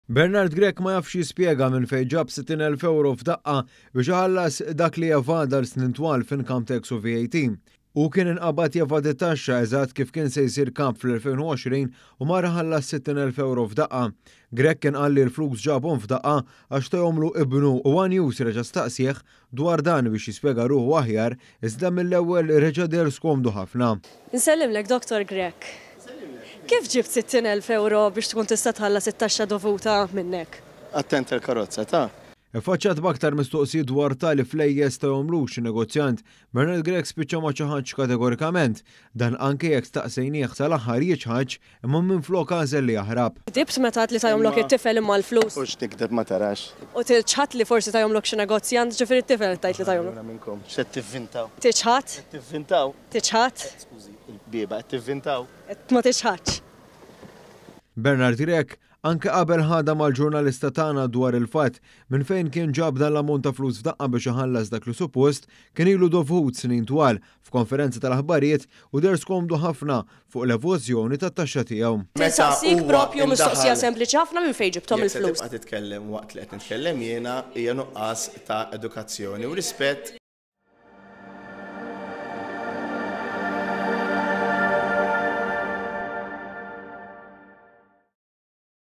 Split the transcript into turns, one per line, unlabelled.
Bernard Grech ma jafx jispjega minn fejn ġab 60,000 ewro f'daqqa biex iħallas dak li evada għal snin twal f'income tax u VAT. Hu kien inqabad jevadi taxxa eżatt kif kien se jsir kap fl-2020 u mar iħallas 60,000 ewro f'daqqa. Grech kien qal li l-flus ġabhom f'daqqa għax tahomlu ibnu u One News reġa' staqsieh dwar dan biex jispjega ruħu aħjar iżda mill-ewwel reġa' deher skomdu ħafna.
Insellimlek Dottor Grech. Kif ġibt 60,000 ewro biex tkun tista' tħallas it-taxxa dovuta minnek?
Attent il-karozza ta'.
Iffaċċjat b'aktar mistoqsijiet dwar tali flejjes tahomlux xi negozjant, Bernard Grech spiċċa ma ċaħadx kategorikament. Dan anke jekk staqsejnieh sal-aħħar jiċħadx imma minflok għażel li jaħrab.
Gdibt meta għedt li tahomlok it-tifel imma l-flus.
Hux nikdeb ma tarax.
U tiċħad li forsi tahomlok xi negozjant, ġifieri t-tifel qed tgħid li tahomlok.
Għajnuna minnkom, x'qed tivvintaw?
Tiċħad?
Qed tivvintaw?
Tiċħad?
Skużi, il-bieba qed tivvintaw?
Ma tiċħadx.
Bernard Grech anke qabel ħadha mal-ġurnalista tagħna dwar il-fatt minn fejn kien ġab dan l-ammont ta' flus f'daqqa biex iħallas dak li suppost kien ilu dovut snin twal f'konferenza tal-aħbarijiet u deher skomdu ħafna fuq l-evażjoni tat-taxxa tiegħu.
Meta
Insaqsik
huwa
propju mistoqsija
indaħal.
sempliċi ħafna minn fejn ġibthom
Jekk se
il-flus?
tibqa' titkellem waqt li qed nitkellem jiena hija nuqqas ta' edukazzjoni u rispett.